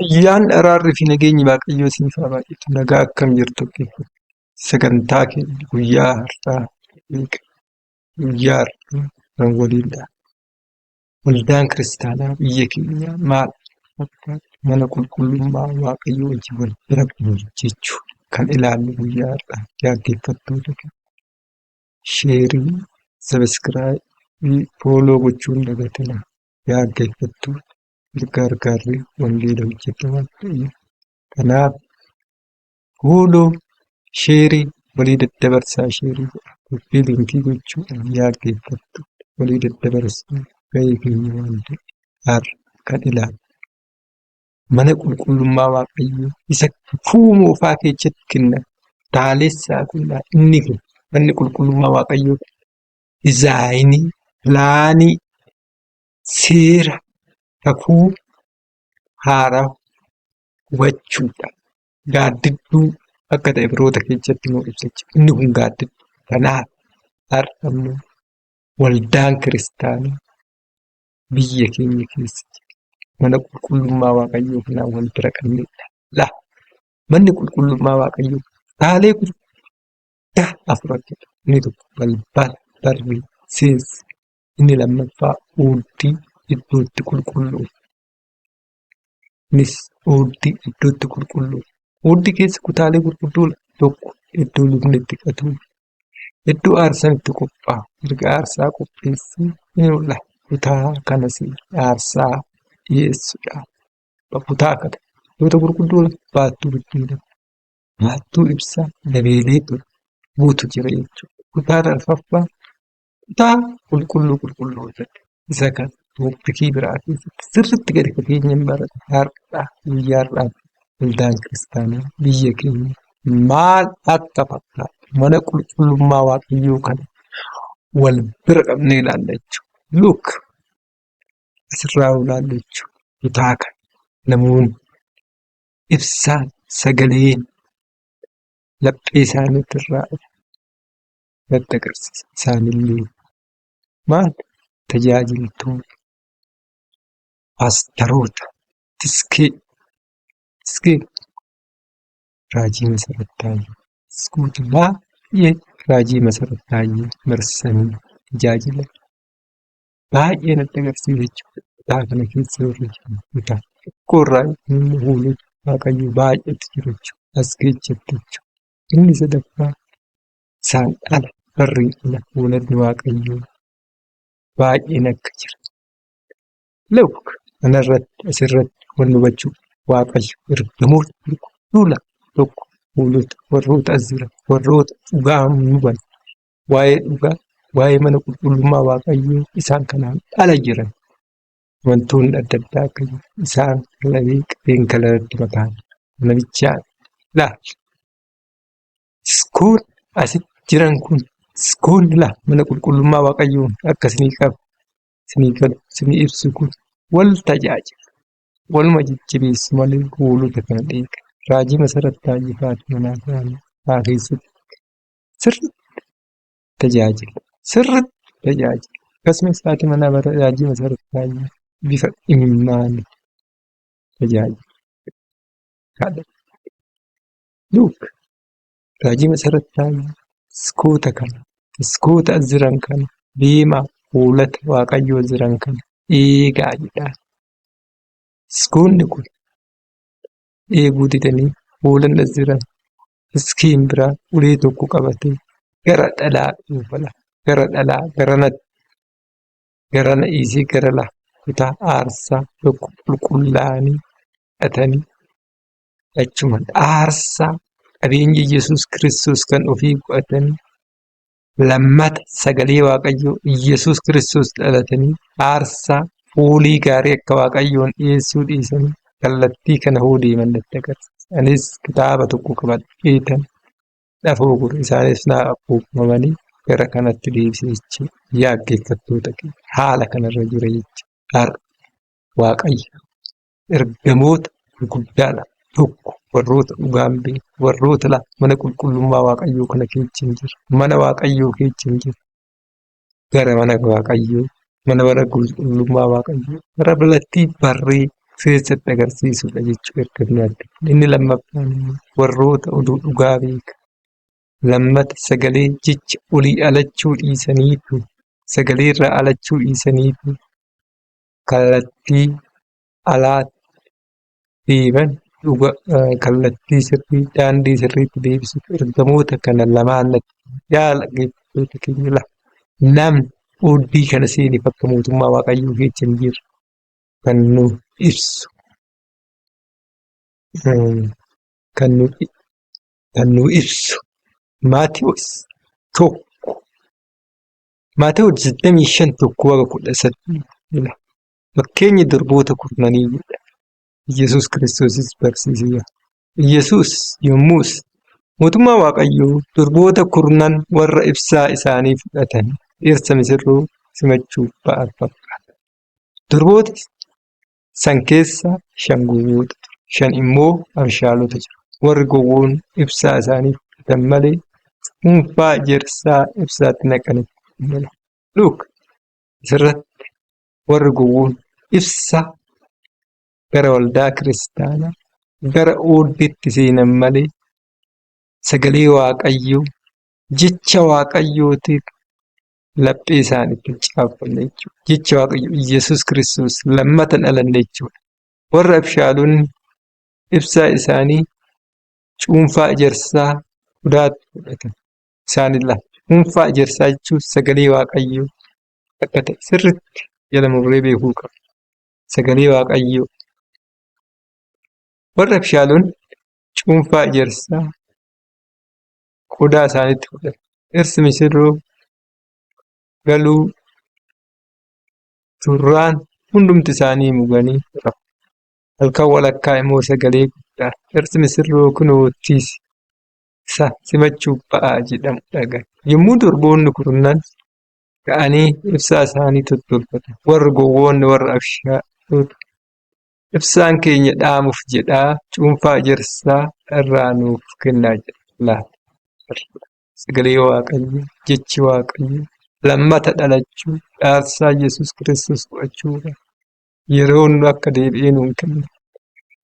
Ayyaanni, araarri fi nageenyi Waaqayyoo isiniif haa baay'atu. Nagaa akkam jirtu dhaggeeffattoota? Sagantaa keenya guyyaa har'aa guyyaa har'aa kan waliin Waldaan kiristaanaa biyya keenyaa maal fakkaata? Mana qulqullummaa Waaqayyoo wajjin wal bira hojjechuu kan ilaallu guyyaa har'aa dhaggeeffattoota keenya. Share, subscribe, follow gochuu hin dagatinaa. Dhaggeeffattoota gargaarree wangeela hojjedha waan ta'eef. Kanaaf follow, share walii daddabarsaa share godhaa. Copy link gochuudhaan dhaggeeffattoota walii daddabarsuun gahee keenya waan ta'eef har'a kan ilaallu mana qulqullummaa Waaqayyoo isa kakuu moofaa keessatti kenname kutaalessaa kun inni kun manni qulqullummaa Waaqayyoo design, plan, seera kakuu haaraa hubachuudha. Gaaddidduu akka ta'e Ibroota keessatti nuu ibsa jechuudha. Inni kun gaaddidduu. Kanaaf har'a immoo waldaan kiristaanaa biyya keenya keessa jiru mana qulqullummaa Waaqayyoo kanaan wal bira qabnee ilaalla. Manni qulqullummaa Waaqayyoo kutaalee gurguddaa afur akka qabu. Inni tokko balbala, barrii, seensa. Inni lammaffaa oobdii iddoo itti qulqulluuf. Innis oobdii iddoo itti qulqulluuf. Oobdii keessa kutaalee gurguddoo tokko iddoo lubni itti qatu, iddoo aarsaan itti qophaa'u, erga aarsaa qopheessee ni mul'ata. Kutaa kanas aarsaa dhiyeessuudhaaf kutaa kana wantoota gurguddoo baattuu biddeenaa, baattuu ibsaa, dabeelee guutu jira jechuudha. Kutaan arfaffaa kutaa qulqulluu qulqulluu jedha. Isa kana topic biraa keessatti sirriitti gadi fageenyaan barata. Har'a guyyaa har'aa waldaan kiristaanaa biyya keenya maal akka fakkaatu mana qulqullummaa Waaqayyoo kana wal bira qabnee ilaalla jechuudha. Look asirraa ilaalla jechuudha. Kutaa kana namoonni ibsaan sagaleen laphee isaaniitti irraa dhufa natti agarsiisa. Isaanillee maal tajaajiltoota, paastaroota, tiskee, tiskee raajii Masarat Taayyee, tiskoota baay'ee raajii Masarat Taayyee marsanii tajaajilan baay'ee natti agarsiisa jechuudha. Kutaa kana keessa warri jiran kutaa xiqqoo irraa immoo hoolota Waaqayyoo baay'eetu jiru jechuudha. As keessatti jechuudha. Inni sadaffaa isaan ala barrii ala hoolonni Waaqayyoo baay'een akka jiran. Look kanarratti asirratti wanni hubachuu Waaqayyo ergamoota gurguddoo lama tokko hoolota warroota as jiran warroota dhugaa hin hubanne waa'ee dhugaa waa'ee mana qulqullummaa Waaqayyoo isaan kanaan ala jiran wantoonni adda addaa akka jiru isaan qalabee qabeen kanarratti mataan namichaa laal. Iskoon asitti jiran kun iskoon laa mana qulqullummaa Waaqayyoon akka isinii qabu isinii galu isinii ibsu kun wal tajaajila. Waluma jajjabeessu malee hoolota kana dheega. Raajii Masarat Taayyee faati manaa isaanii faa keessatti sirriitti tajaajila. Sirriitti tajaajila. Akkasumas haati manaa raajii Masarat Taayyee bifa imimmaanii tajaajila. Kadhata. Look raajii Masarat Taayyee iskoota kana iskoota as jiran kana deemaa hoolota Waaqayyoo as jiran kana eegaa jedhaa. Iskoonni kun eeguu didanii hoolan as jiran iskiin biraa ulee tokko qabatee gara dhalaa dhufa gara dhalaa garanatti garana dhiisee gara laa kutaa aarsaa tokko qulqullaa'anii hidhatanii achumaan aarsaa qabeenya Yesuus Kiristoos kan ofii godhatanii lammata sagalee Waaqayyoo Yesuus Kiristoos dhalatanii aarsaa foolii gaarii akka Waaqayyoon dhiyeessuu dhiisanii kallattii kana hoo deeman natti agarsiisa. Anis kitaaba tokko qabadheetan dhafoo godhe isaanis naa abboomamanii gara kanatti deebise jechuudha. Yaa dhaggeeffattoota keenya haala kanarra jira jechuudha. Har'a Waaqayyo ergamoota gurguddaa lama tokko warroota dhugaan beeku warroota lama mana qulqullummaa Waaqayyoo kana keessa hin jirre mana Waaqayyoo keessa hin jirre gara mana Waaqayyoo mana mana qulqullummaa Waaqayyoo gara bilattii barree keessatti agarsiisudha jechuudha ergamni adda. Inni lammaffaan immoo warroota oduu dhugaa beekan. Lammata sagalee jecha olii alachuu dhiisaniitu sagalee irraa alachuu dhiisaniitu kallattii alaa deeman dhuga kallattii sirrii daandii sirriitti deebisuuf ergamoota kana lamaan natti yaa dhaggeeffattoota keenya laa namni oddii kana seeneef akka mootummaa Waaqayyoo keessa hin jirre kan nu ibsu kan nu kan nu ibsu Maatiyoos 1 Maatiyoos 25 1 haga 18 fakkeenyi durboota kurnanii jedha. Yesuus Kiristoosis barsiiseera. Yesuus yommus mootummaa Waaqayyoo durboota kurnan warra ibsaa isaanii fudhatan dhirsa misirroo simachuuf ba'an fakkaata. Durboota san keessaa shan gowwoota ture, shan immoo abshaalota jiru. Warri gowwoon ibsaa isaanii fudhatan malee cuunfaa ejersaa ibsaatti naqanitti hin Look, asirratti warri gowwoon ibsaa gara waldaa kiristaanaa gara ooddiitti seenan malee sagalee Waaqayyoo jecha Waaqayyootiif laphee isaaniitti hin caaffanne jechuudha. Jecha Waaqayyoo Iyyasuus Kiristoos lammata hin dhalanne jechuudha. Warra abshaalonni ibsaa isaanii cuunfaa ejersaa qodaatti fudhatan. Isaan ilaala. Cuunfaa ejersaa jechuun sagalee Waaqayyoo akka ta'e sirriitti jala murree beekuu qabna. Sagalee Waaqayyoo. Warri abshaalonni cuunfaa ejersaa qodaa isaaniitti fudhatu. Dhirsi misirroo galuu turraan hundumti isaanii muganii rafu. Halkan walakkaa immoo sagalee guddaa dhirsi misirroo kunootti isa simachuuf ba'aa jedhamu dhagaye. Yommuu durboonni kurnan ka'anii ibsaa isaanii tottolfatan, warri gowwoonni warra abshaalota ibsaan keenya dhaamuuf jedhaa cuunfaa ejersaa irraa nuuf kennaa jedha. Laata sagalee Waaqayyoo, jechi Waaqayyoo lammata dhalachuu, dhaarsaa Yesuus Kiristoos fudhachuudha. Yeroo nu akka deebi'ee nuu kenne,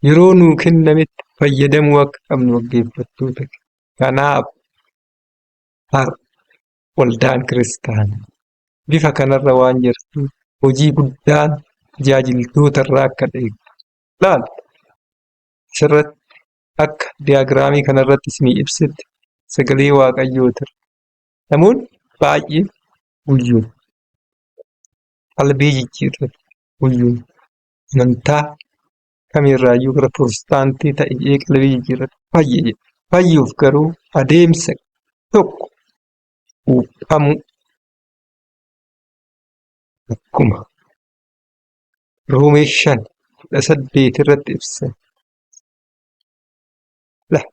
yeroo nuu kennametti fayyadamuu akka qabnu dhaggeeffattoota kanaaf har'a waldaan kiristaanaa bifa kanarra waan jirtuuf hojii guddaan tajaajiltoota irraa akka eegdu. Laal asirratti akka diyaagiraamii kanarratti isinii ibsetti sagalee Waaqayyootirra namoonni baay'een guyyuu qalbii jijjiirratu guyyuu amantaa kamirraayyuu gara pirotestaantii ta'e jedhee qalbii jijjiirratu fayye jedha. Fayyuuf garuu adeemsa tokko cuuphamuu akkuma Roomee 5:18 irratti ibsame.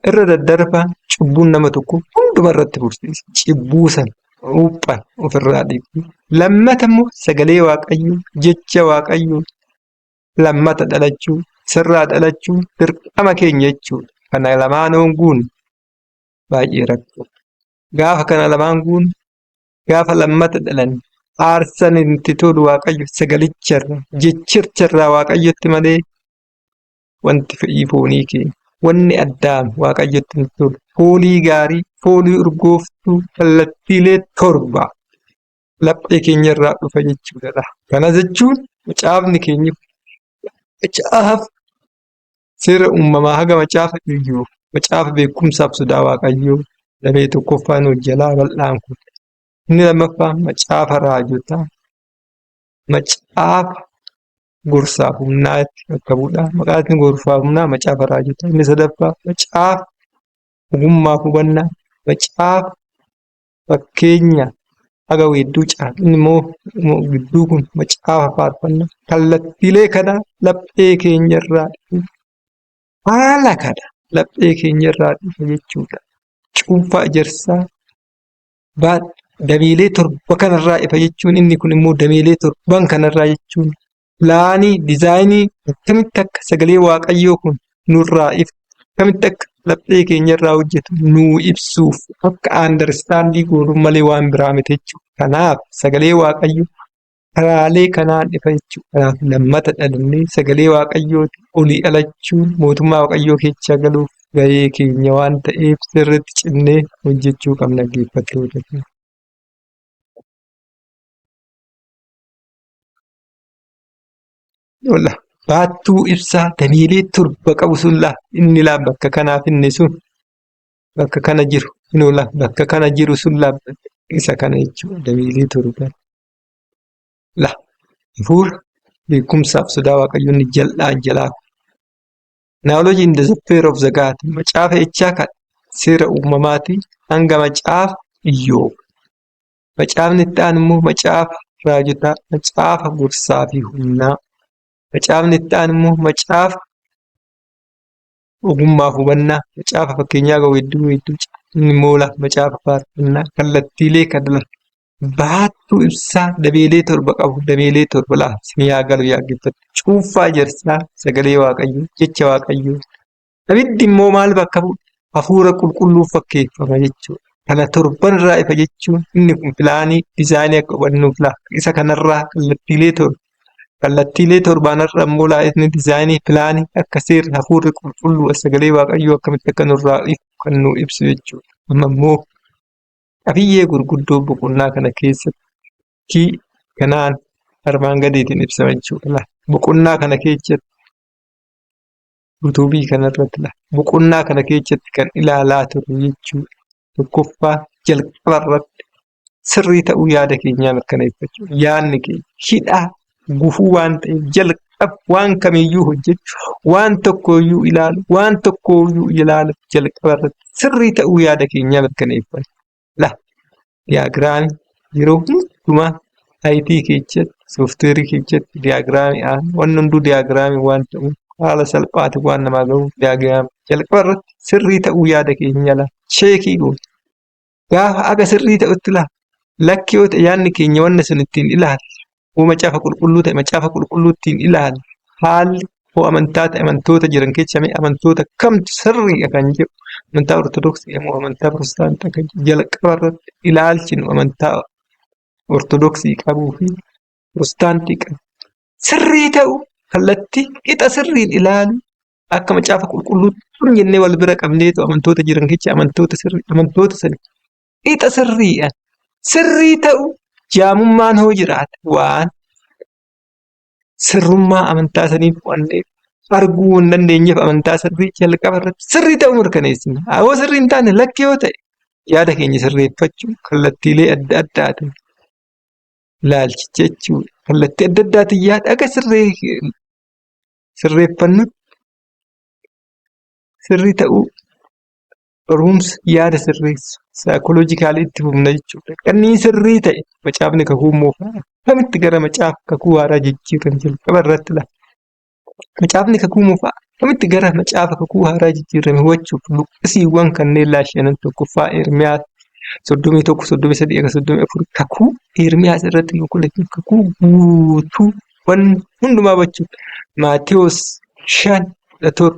Irra daddarbaan cubbuun nama tokko hunduma irratti fursiisa. Cibbuu sana cuuphan ofirraa dhiqu. Lammata immoo sagalee Waaqayyoo jecha Waaqayyoo lammata dhalachuu sirraa dhalachuu dirqama keenya jechuudha. Kana lamaan honguun baay'ee rakkoo. Gaafa kana lamaan guunnu gaafa lammata dhalanne aarsan itti tolu Waaqayyo sagalicharraa jechicharraa Waaqayyotti malee wanti fedhii foonii keenya wanni addaam Waaqayyotti hin tolu foolii gaarii foolii urgooftuu kallattiilee torba laphee keenya irraa dhufa jechuudha. Kana jechuun macaafni keenya macaafa seera uumamaa haga macaafa Iyyoob macaafa beekumsaaf sodaa Waaqayyoo damee tokkoffaan hojjalaa bal'aan kun inni lammaffaan macaafa raajotaa macaafa gorsaaf humnaatti bakka bu'udha. Maqaan gorsaaf humnaa macaafa raajotaa inni sadaffaa macaafa ogummaaf hubannaa macaafa fakkeenya haga weedduu caala. Inni immoo gidduu kun macaafa faarfannaa kallattiilee kana laphee keenya irraa dhufu haala kana laphee keenya irraa dhufa jechuudha. Cuunfaa ejersaa dameelee torba kanarraa ifa jechuun inni kun immoo dameelee torban kanarraa jechuun pilaanii dizaayinii akkamitti akka sagalee waaqayyoo kun nurraa ifu akkamitti akka laphee keenya irraa hojjetu nuu ibsuuf akka aandarstaandii goonuu malee waan biraa miti jechuudha. Kanaaf sagalee waaqayyoo Karaalee kanaan ifa jechuudha. Kanaaf lammata dhalannee sagalee Waaqayyootiin olii dhalachuun mootummaa Waaqayyoo keessa galuuf gahee keenya waan ta'eef sirriitti cimnee hojjechuu qabna dhaggeeffattoota keenya. Lola baattuu ibsaa dameelee torba qabu sun laa inni laa bakka kanaaf inni sun bakka kana jiru inni laa bakka kana jiru sun laa isa kana jechuudha dameelee torba. La hafuura beekumsaaf sodaa Waaqayyoo inni jal'aan jalaa. Knowledge in the fear of the God. Macaafa jechaa kan seera uumamaatii hanga macaafa Iyyoob. Macaafni itti aanu immoo macaafa raajotaa, macaafa gorsaa fi humnaa. Macaafni itti aanu immoo macaafa ogummaa fi hubannaa, macaafa fakkeenyaa qabu hedduu hedduu inni immoo macaafa faarfannaa kallattiilee kan baattuu ibsaa dameelee torba qabu dameelee torba laa isin yaa galu yaa dhaggeeffattu. Cuunfaa ejersaa sagalee Waaqayyoo jecha Waaqayyoo. Abiddi immoo maal bakka bu'a? Hafuura qulqulluu fakkeeffama jechuudha. Kana torban irraa ifa jechuun inni kun pilaanii diizaayinii akka hubannuuf laa isa kanarraa kallattiilee torba kallattiilee torbaanarra immoo laa inni diizaayinii pilaanii akka seerri hafuurri qulqulluu sagalee Waaqayyoo akkamitti akka nurraa ifu kan nu ibsu jechuudha. Amma immoo qabiyyee gurguddoo boqonnaa kana keessatti kanaan armaan gadiitiin ibsama jechuudha. Boqonnaa kana keessatti yuutuubii kanarratti boqonnaa kana keessatti kan ilaalaa turre jechuudha. Tokkoffaa jalqaba irratti sirrii ta'uu yaada keenyaa mirkaneeffachuu. Yaadni keenya hidhaa gufuu waan ta'eef jalqaba waan kamiyyuu hojjechuu, waan tokkoyyuu ilaalu, waan tokkoyyuu ilaalu jalqaba irratti sirrii ta'uu yaada keenyaa mirkaneeffanna. La diyaagiraamii yeroo hundumaa IT keessatti, sooftiweerii keessatti diyaagiraamii wanni hunduu diyaagiraamii waan ta'uuf haala salphaatiin waan namaa gahuuf diyaagiraamii jalqaba irratti sirrii ta'uu yaada keenya la cheekii goona. Gaafa aga sirrii ta'utti la lakki yoo ta'e yaadni keenya wanna sun ittiin ilaalle hoo macaafa qulqulluu ta'e macaafa qulqulluu ittiin ilaalle haalli hoo amantaa ta'e amantoota jiran keessa mee amantoota kamtu sirriidha kan jedhu amantaa ortodoksii moo amantaa pirotestaantii kan jedhu jalqaba irratti ilaalchi nu amantaa ortodoksii qabuu fi pirotestaantii qabu sirrii ta'u kallattii qixa sirriin ilaalu akka macaafa qulqulluutti tun jennee wal bira qabneetu amantoota jiran keessa amantoota sirrii amantoota sirrii qixa sirriidhaan sirrii ta'u jaamummaan hoo jiraate waan sirrummaa amantaa sanii fo'annee arguu hin dandeenyeef amantaa sirrii jalqaba irratti sirrii ta'uu mirkaneessina. Hoo sirrii hin taane lakki yoo ta'e yaada keenya sirreeffachuu kallattiilee adda addaatiin ilaalchicha jechuudha. Kallattii adda addaatiin yaada akka sirreeffannutti sirrii ta'uu barumsa yaada sirreessu saayikooloojikaalii itti fufna jechuudha. Kanneen sirrii ta'e macaafni kakuu moofaa akkamitti gara macaafa kakuu haaraa jijjiiran jalqaba irratti lafa. Macaafni kakuu moofaa akkamitti gara macaafa kakuu haaraa jijjiirame hubachuuf luqqisiiwwan kanneen laashanan tokkoffaa Ermiyaas 31 33 akka 34 kakuu Ermiyaas irratti nu qoletti kakuu guutuu wan hundumaa hubachuuf Maatewos 5 17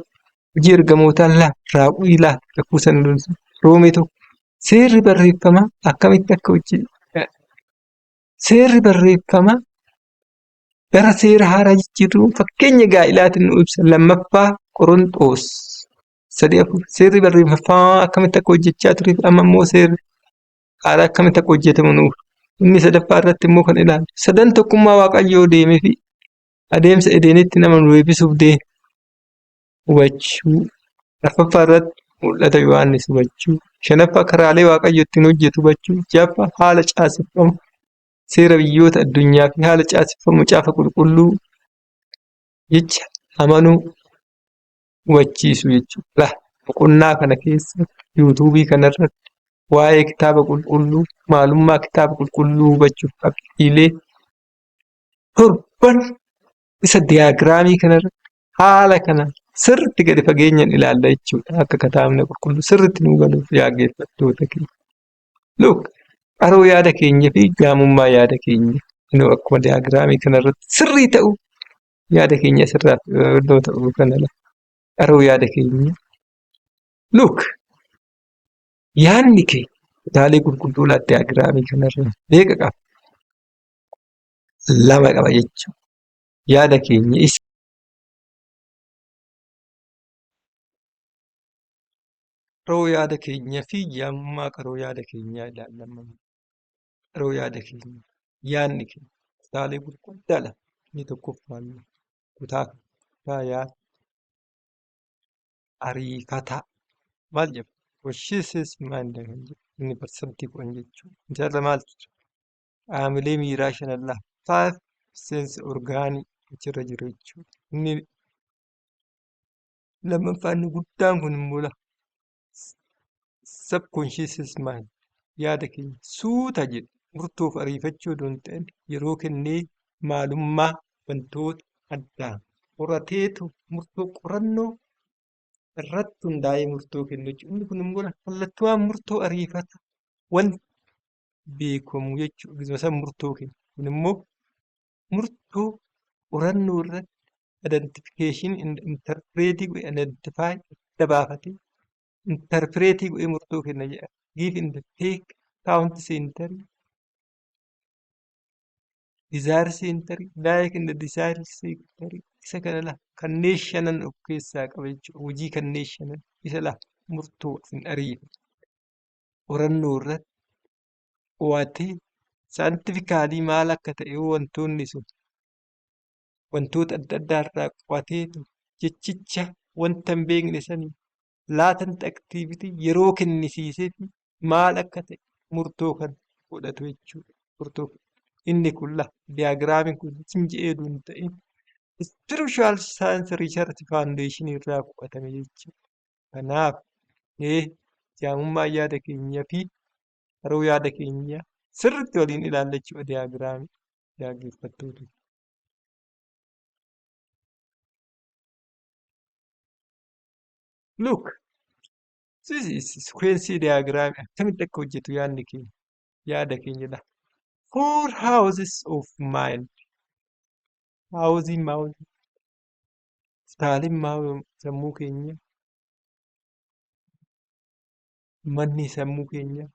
hojii ergamootaa 2 raawwii 2 kakuu sana Roomee 1 seerri barreeffamaa akkamitti akka hojii seerri barreeffamaa gara seera haaraa jijjiiruu fakkeenya gaa'ilaatiin nu ibsa. Lammaffaa Qoronxoos 3:4 seerri barreeffamaa akkamitti akka hojjechaa ture amma immoo seerri haaraa akkamitti akka hojjetamu nuuf. Inni sadaffaa irratti immoo kan ilaalu sadan tokkummaa Waaqayyoo deemee fi adeemsa Edeenitti nama nu deebisuuf deeme hubachuu. Arfaffaa irratti mul'ata Yohaannis hubachuu. Shanaffaa karaalee Waaqayyo ittiin hojjetu hubachuu. Ja'affaa haala caaseffama seera biyyoota addunyaa fi haala caaseffama macaafa qulqulluu jecha amanuu hubachiisu jechuudha. Boqonnaa kana keessatti yuutuubii kanarratti waa'ee kitaaba qulqulluu maalummaa kitaaba qulqulluu hubachuuf qabxiilee torban isa diyaagiraamii kanarratti haala kana sirriitti gadi fageenyaan ilaalla jechuudha. Akka kitaabni qulqulluu sirriitti nuu galuuf yaaggeeffattoota keenya. Look, qaroo yaada keenya fi gaamummaa yaada keenya nu akkuma diyaagiraamii kanarratti sirrii ta'u yaada keenya asirraa iddoo ta'u kana qaroo yaada keenya. Look, yaadni kee kutaalee gurguddoo laat diyaagiraamii kanarra meeqa qaba? lama qaba jechuudha. Yaada keenya isa Qaroo yaada keenya fi jaamummaa qaroo yaada keenyaa ilaalla amma. Qaroo yaada keenya yaadni keenya kutaalee gurguddaa lama. Inni tokkoffaan kutaa kutaa yaada ariifataa maal jedhama? Conscious mind kan jedhu inni 10% jechuudha. Isarra maaltu jira? Qaamolee miiraa shanan lama, five sense orgaanii achirra jiru jechuudha. Inni lammaffaa inni guddaan kun immoo subconscious mind yaada keenya suuta jedhe murtoof ariifachuu odoo hin ta'in yeroo kennee maalummaa wantoota addaa qorateetu murtoo qorannoo irratti hundaa'ee murtoo kennu jechuudha. Inni kun immoo kallattumaan murtoo ariifata wanta beekamu jechuudha. Gizuma san murtoo kenna. Kun immoo murtoo qorannoo irratti identification interpretii godhe, identify adda baafatee interpretii godhee murtoo kenna jedha. Give in the take count center, desire center, like in the desire center, isa kana la kanneen shanan of keessaa qaba jechuudha. Hojii kanneen shanan isa la murtoo hin ariifatu. Qorannoo irratti qo'atee scientifically maal akka ta'e wantoonni sun wantoota adda addaa irraa qo'atee jechicha wanta hin beekne sanii latent activity yeroo kennisiisee fi maal akka ta'e murtoo kan godhatu jechuudha. Murtoo inni kun la diagramiin kun sin je'ee hin ta'in Spiritual Science Research Foundation irraa qo'atame jechuudha. Kanaaf jaamummaa yaada keenyaa fi qaroo yaada keenyaa sirriitti waliin ilaalla jechuudha diagramii dhaggeeffattoota. Look, this is sequence diagram akkamitti akka hojjetu yaadni keenya yaada keenya dha. Four houses of mind. Housing maal? Kutaaleen maal sammuu keenya? Manni sammuu keenya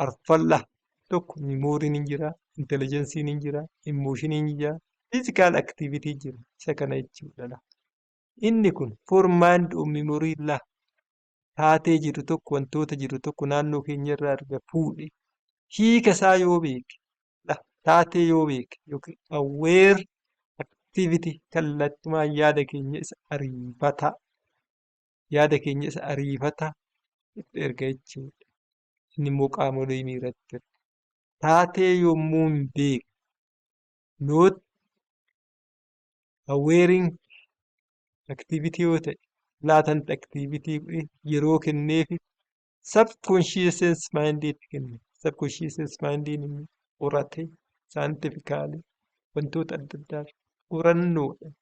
arfan tokko memoryn ni jira, intelligencen ni jira, emotioniin ni jira, physical activity jira. Isa kana jechuudha. Inni kun four mind of memory la taatee jiru tokko, wantoota jiru tokko naannoo keenya irraa erga fuudhe hiika isaa yoo beeke, taatee yoo beeke yookiin aware activity kallattumaan yaada keenya isa ariifataa yaada keenya isa ariifataa itti erga jechuudha. Inni immoo qaamolee miiratti erga. Taatee yommuu hin beekne, not awareing activity yoo ta'e, latent activity yeroo kenneefi subconscious mind itti kenna. Subconscious mind immoo qoratee scientifically wantoota adda addaa qorannoodhaan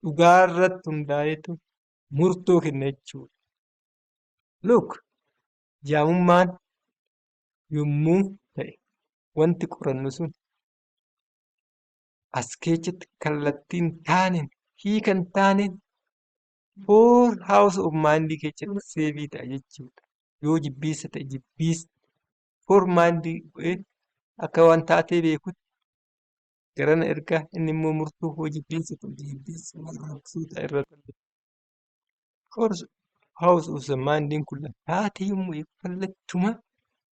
dhugaa irratti hundaa'eetu murtoo kenna jechuudha. Look, jaamummaan yommuu ta'e wanti qorannu sun as keessatti kallattii hin taaneen, hiika hin taaneen four house of mind keessatti save ta'a jechuudha. Yoo jibbiinsa ta'e jibbiinsa four mind godhee akka waan taatee beekutti garana ergaa, inni immoo murtoo hoo jibbiinsa ta'e jibbiinsa raabsuu ta'a irratti. Four house of the mind kun taatee yommuu eegu kallattuma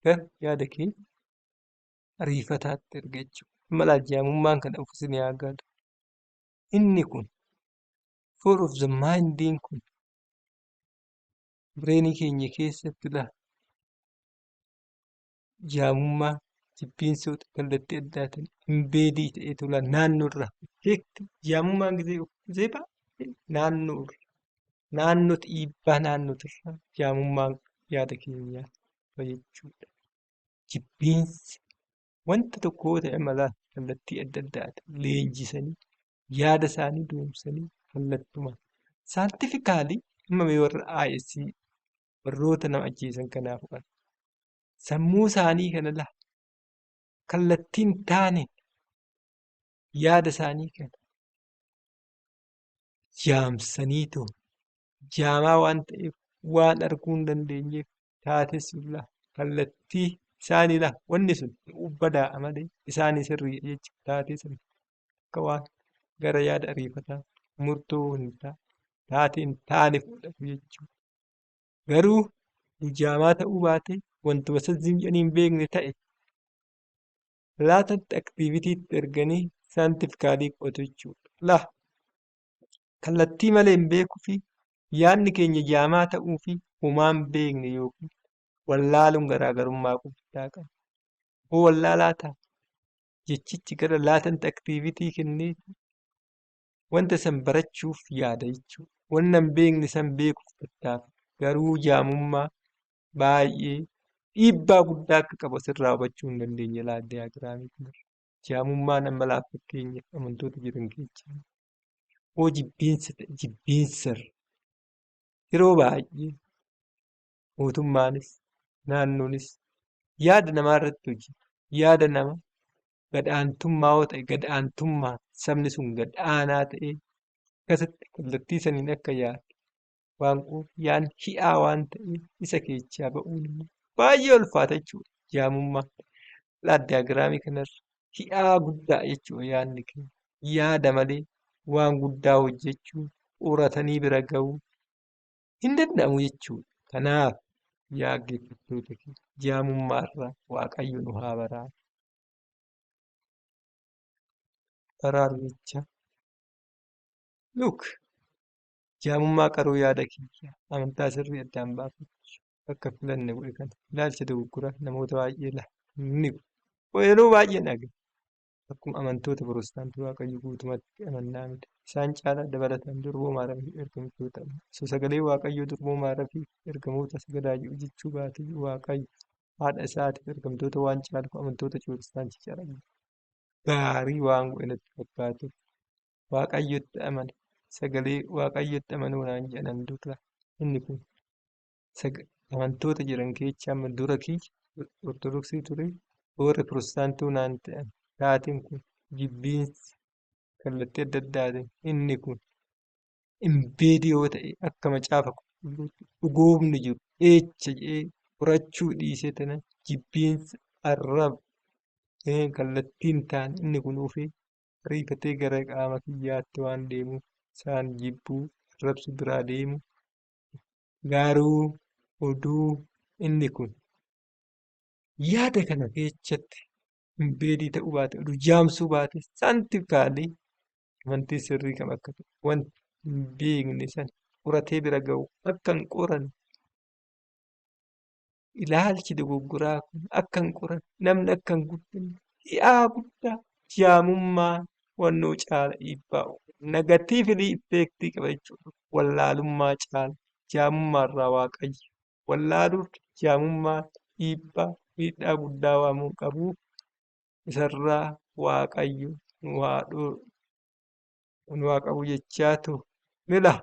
gara yaada kee ariifataatti erga jechuudha. Mala jaamummaan kana of isin haa galu. Inni kun four of the mind kun brainii keenya keessatti la jaamummaa jibbiinsoota kallattii addaatiin embedded ta'eetu la naannoo irraa effect jaamummaan gisee baay'ee naannoo irra naannoo dhiibbaa naannootirraa jaamummaan yaada keenyaa dhufa jechuudha. Jibbiinsi wanta tokko yoo ta'e mala kallattii adda addaatiin leenjisanii yaada isaanii doomsanii kallattumaan scientifically amma mee warra IS warroota nama ajjeesan kanaa fudhan sammuu isaanii kana la kallattiin taane yaada isaanii kana jaamsaniitoo jaamaa waan ta'eef waan arguu hin dandeenyeef taates kallattii Isaanii laa wanni sun badaadha malee isaanii sirrii jechuudha. Taatee sana akka waan gara yaada ariifataa murtoo hin taatee hin taane fudhatu jechuudha. Garuu jaamaa ta'uu baatee wantuma san jedhanii hin beekne ta'e latent activity tti erganii scientifically qo'atu jechuudha. Laa kallattii malee hin beekuu fi yaadni keenya jaamaa ta'uu fi homaa hin beekne yookiin wallaaluun garaagarummaa guddaa qaba. Hoo wallaalaa ta'a jechichi gara latent activity kennee wanta san barachuuf yaada jechuudha. Wanna hin beekne san beekuuf tattaafata. Garuu jaamummaa baay'ee dhiibbaa guddaa akka qabu asirraa hubachuu hin dandeenya laal diyaagiraamii kanarra. Jaamummaan amma laaf fakkeenyaaf amantoota jiran keessaa hoo jibbiinsa ta'e jibbiinsarra yeroo baay'ee mootummaanis naannoonis yaada namaa irratti hojjeta. Yaada nama gad-aantummaa yoo ta'e gad-aantummaa sabni sun gad-aanaa ta'ee akkasitti kallattii saniin akka yaadu waan yaadni hi'aa waan ta'eef isa keessaa ba'uun immoo baay'ee ulfaata jechuudha. Jaamummaan laal diyaagiraamii kanarra hi'aa guddaa jechuudha yaadni keenya. Yaada malee waan guddaa hojjechuu qoratanii bira ga'uu hin danda'amu jechuudha. Kanaaf yaa dhaggeeffattoota keenya jaamummaarraa Waaqayyo nu haa baraaru. Baraaru jecha look jaamummaa qaroo yaada kiyya amantaa sirrii addaan baafachuu akka filanne godhe kana ilaalcha dogoggoraa namoota baay'ee ni yeroo baay'ee dhaga'a. Akkuma amantoota Pirotestaantii Waaqayyo guutumatti amannaa miti. Isaan caalaa dabalataan durboo Maariyaamii fi ergamtoota osoo sagalee Waaqayyoo durboo Maariyaamii fi ergamoota sagadaa jiru jechuu baate Waaqayyo haadha isaatiif ergamtoota waan caaluuf amantoota Pirotestaantii caalaa gaarii waan godhe natti fakkaatuuf Waaqayyotti amane sagalee Waaqayyotti amanuu naan jedhan dura inni kun amantoota jiran keessaa amma dura kiyya Ortodoksii ture warri Pirotestaantii naan ta'an taateen kun jibbiinsi kallattii adda addaatiin inni kun embedded yoo ta'e akka macaafa qulqulluutti dhugoomni jiru eecha jedhee qorachuu dhiisee tana jibbiinsa arraba kallattiin taane inni kun dhufee ariifatee gara qaama kiyyaatti waan deemuuf isaan jibbuu arrabsu biraa deemu garuu oduu inni kun yaada kana keessatti embedded ta'uu baate oduu jaamsuu baate scientifically amantii sirrii kam akka ta'e wanti hin beekne sana qoratee bira ga'u akka hin qoranne ilaalchi dogoggoraa kun akka hin qoranne namni akka hin guddanne hi'aa guddaa jaamummaa wannoo caala dhiibbaa negatively effect qaba jechuudha. Wallaalummaa caala jaamummaarraa Waaqayyo wallaaluuf jaamummaa dhiibbaa miidhaa guddaa waan qabuuf isarraa Waaqayyo nu haa qabu jechaatu mila.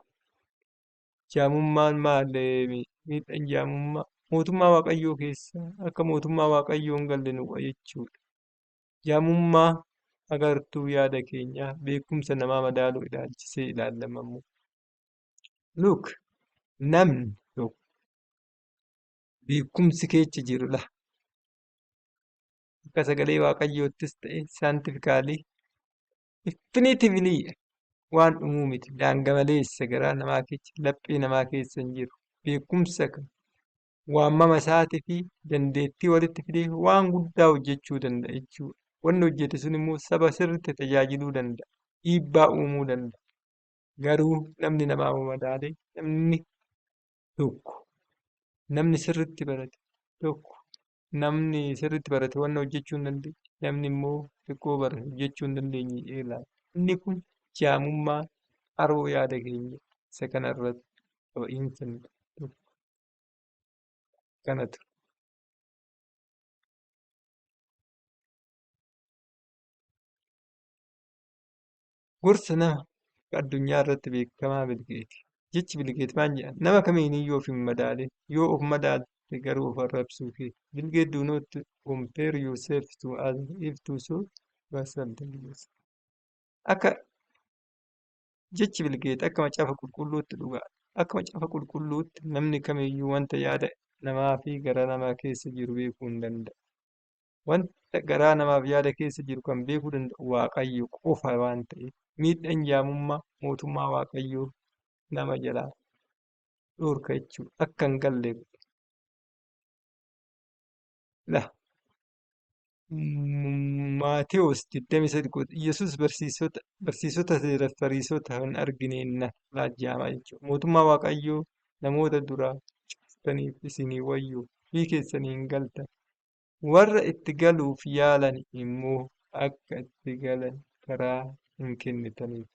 Jaamummaan maal miidhaan jaamummaa mootummaa Waaqayyoo keessa akka mootummaa Waaqayyoo hin galle nu godha jechuudha. Jaamummaa agartuu yaada keenyaa beekumsa namaa madaaluu ilaalchisee ilaalama immoo. Look namni tokko beekumsi keessa jiru la akka sagalee Waaqayyoottis ta'e scientifically infinitively waan dhumuu miti daanga maleessa garaa namaa keessa laphee namaa keessa hin jiru. Beekumsa kana waamama isaatii fi dandeettii walitti fidee waan guddaa hojjechuu danda'a jechuudha. Wanni hojjete sun immoo saba sirriitti tajaajiluu danda'a. Dhiibbaa uumuu danda'a. Garuu namni namaa madaalee namni tokko namni sirriitti barate tokko namni sirriitti barate wanna hojjechuu hin dandeenye namni immoo xiqqoo barate hojjechuu hin dandeenye jedhee ilaala. Inni kun jaamummaa qaroo yaada keenya isa kanarratti qaba'iinsa tokko kanatu. Gorsa nama addunyaa irratti beekamaa Bill Gates. Jechi Bill Gates maal jedha? Nama kamiiniyyuu of hin madaalin. Yoo of madaalte garuu of arrabsuu kee. Bill Gates, do not compare yourself to others if to so you are something else. Akka jechi Bill Gates akka macaafa qulqulluutti dhugaadha. Akka macaafa qulqulluutti namni kamiyyuu wanta yaada namaa fi gara namaa keessa jiru beekuu hin danda'u. Wanta garaa namaaf yaada keessa jiru kan beekuu danda'u Waaqayyo qofa waan ta'eef miidhaan jaamummaa mootummaa Waaqayyoo nama jalaa dhorka jechuudha. Akka hin galle godha. La Maatewos 23 Yesuus barsiisota seera Fariisota hin argineen na jaamaa jechuudha. Mootummaa Waaqayyoo namoota duraa cuftaniif isinii wayyoo ofii keessanii hin galtan. Warra itti galuuf yaalan immoo akka itti galan karaa hin kennitaniif.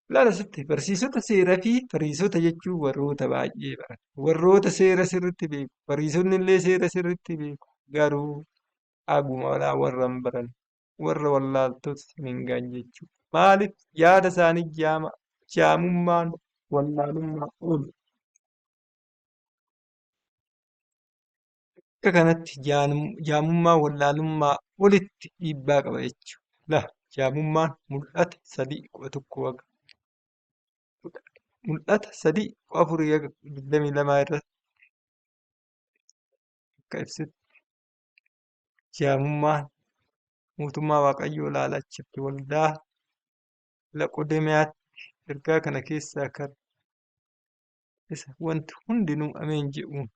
Ilaali asitti barsiisota seeraa fi fariisota jechuun warroota baay'ee baratan. Warroota seera sirriitti beeku. Fariisonni illee seera sirriitti beeku. Garuu haguma walaa warra hin baranne warra wallaaltota hin ga'an jechuudha. Maaliif yaada isaanii jaama jaamummaan wallaalummaa ol. Akka kanatti jaamummaa wallaalummaa olitti dhiibbaa qaba jechuudha. La jaamummaan mul'ata 3:11 haga mul'ata 3:14 haga 22 irratti akka ibsutti jaamummaan mootummaa Waaqayyoo ilaalachifte waldaa Laqodemiyaatti ergaa kana keessaa kan isa wanti hundinuu ameen jedhuun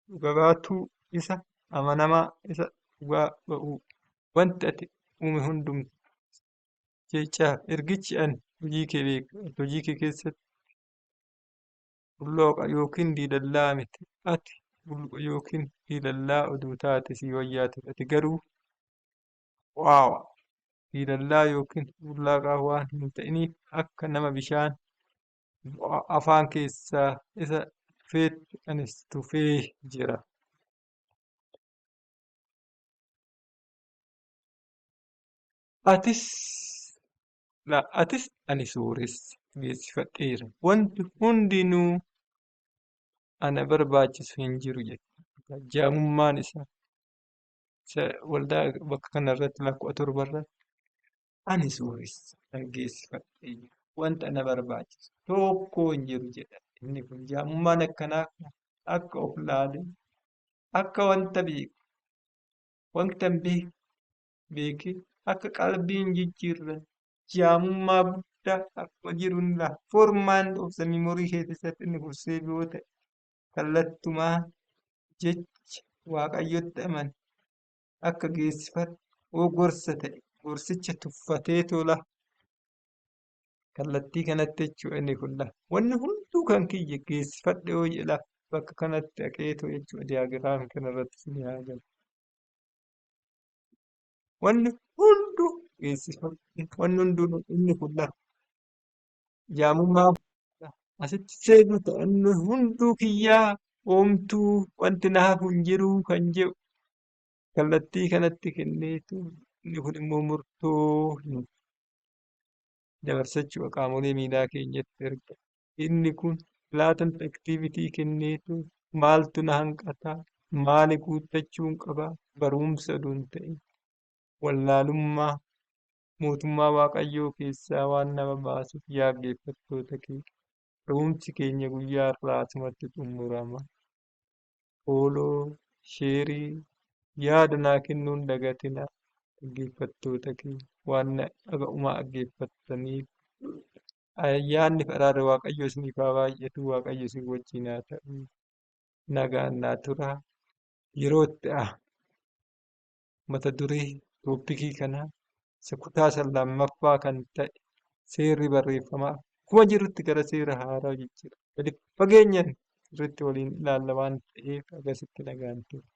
dhuga baatuu isa amanamaa isa dhugaa ba'uu wanti ati uume hundumtu jechaaf ergichi ani hojii kee beeka ati hojii kee keessatti bullooqa yookiin diilallaa miti ati bulluqa yookiin diilallaa oduu taate sii wayyaa ture ati garuu waawa diilallaa yookiin bullaaqaa waan hin ta'iniif akka nama bishaan afaan keessaa isa tufeetti anis tufee jira. Atis atis ani sooressa geessifadheera. Wanti hundinuu ana barbaachisu hin jiru jechuudha. Jaamummaan isaa waldaa bakka kanarratti lakkoofsa 7 irratti ani sooressa geessifadhee jira. Wanta na barbaachisu tokko hin jiru jedha. Inni kun jaamummaan akkanaa akka of laalee akka wanta beeku wanta hin beekne beekee akka qalbii hin jijjiirre jaamummaa guddaa akkuma jiru ni laala. Formaan of the memory keessatti inni kun save yoo ta'e kallattumaa jecha Waaqayyotti amane akka geessifatu yoo gorsa ta'e gorsicha tuffatee tola kallattii kanatti jechuudha inni kun lafa. Wanni hunduu kan kiyya geessifadhe yoo jedhe lafa bakka kanatti haqeetoo jechuudha diyaagiraamii kanarratti isin haa galu. Wanni hunduu geessifadhe wanni hunduu inni kun lafa. Jaamummaa asitti seenu ta'e inni hunduu kiyyaa homtuu wanti na hafu hin jiru kan jedhu kallattii kanatti kenneetu inni kun immoo murtoo hin dabarsachuu qaamolee miilaa keenyatti erga. Inni kun latent activity kenneetu maaltu na hanqata maali guuttachuun qaba barumsa oduu hin ta'in wallaalummaa mootummaa Waaqayyoo keessaa waan nama baasuuf yaa dhaggeeffattoota keenya barumsi keenya guyyaa har'aa asumatti xumurama. Follow, share, yaada naa kennuu hin dagatinaa dhaggeeffattoota keenya waan dhaga'umaa dhaggeeffattaniif ayyaanni fi araarri Waaqayyoo isiniif haa baay'atu. Waaqayyo isin wajjin haa ta'u. Nagaan naa turaa. Yeroo itti mata duree topic kanaa isa kutaa isa lammaffaa kan ta'e seerri barreeffamaa akkuma jirutti gara seera haaraa jijjiirama. Gadi fageenyaan sirriitti waliin ilaalla waan ta'eef agasitti nagaan tura.